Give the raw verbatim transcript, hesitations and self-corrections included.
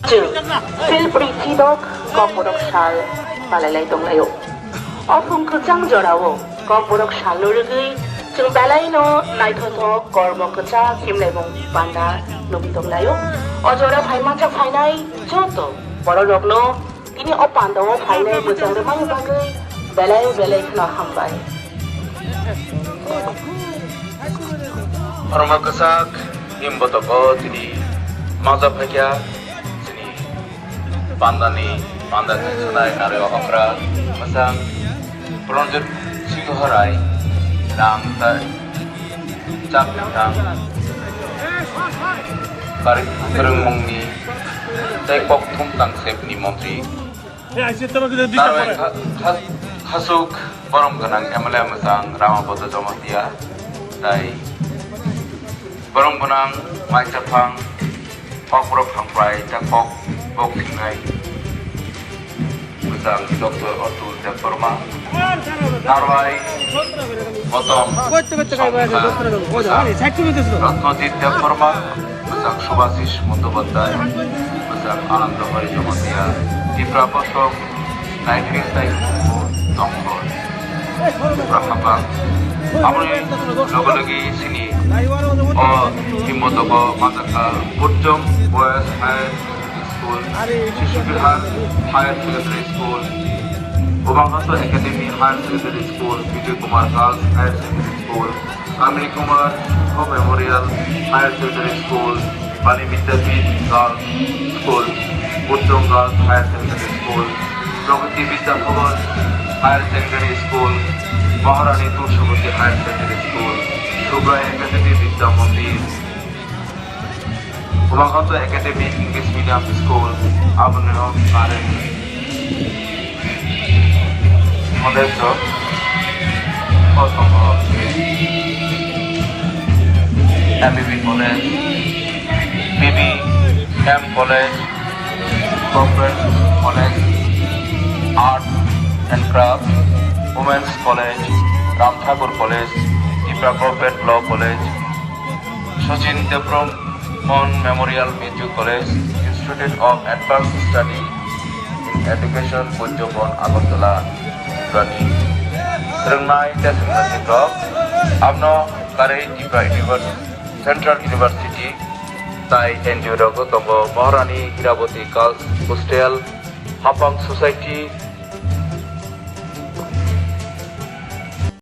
Chwng Phil Prithitok Kokborok sal palailai tonglaio. O phung kwchang jorao Kokborok salno rwgwi chwng belaino naithothok kormo kwchak himnaimung panda nugwi tonglaio. O jora phai manjak phainai joto bororokno tini o pandao phainai mwchang rwmani bagwi belai belai kheno hambai. Khorokma kwchak himbotogo tini mangsa phaikha chini pandani panda khe sunai narwg okra mwchang Pranjit Singh Rai rang ta chak tang kari kwrwngmungni tei kok thum tang sepni montri. Narwg kha- kha- khasuk borom gwnang M L A mwchang Rama Bodo Jamatia tai borom gwnang Mai Chaphang Kokborok Thangprai ta kok bok thingnai mwchang Doctor Atul Debbarma. Narwai Botom Ratnajit Debbarma, bwsang Subhasish Mundubadhyay, bwsang Ananda Hari Jamatia, Tipra Bosok, Naithing Tai Kumo, Tongkhor, Tipra Hapang. Aboni loge loge sini o himbotogo manjakha Purchom Boys Higher School, Shishu Vihar Higher Secondary School, Umakanto Academy Higher Secondary School, Vijay Kumar Girls Higher Secondary School, Kamini Kumar Shukho Memorial Higher Secondary School, Bali Vidyapith Girls School, Purchom Girls Higher Secondary School, Pragati Vidya Bhavan Higher Secondary School, Maharani Tulsibati Higher Secondary School, Subrai Academy Vidya Mandir, Umakanto Academy English Medium School, aboni no kare college rok o tongo M B B College, B B M College, Government College, Art and Craft, Women's College, Ram Thakur College, Tipra Government Law College, Sachin Debbarma Memorial Mithun College, Institute of Advanced Study in Education, Purchom Agartala, Tripurani. Swrwngnai tei swrwngnairok abno karwi Tripura University, Central University tai N G O rok tongo, Maharani Hirabati Girls Hostel, Hapang Society,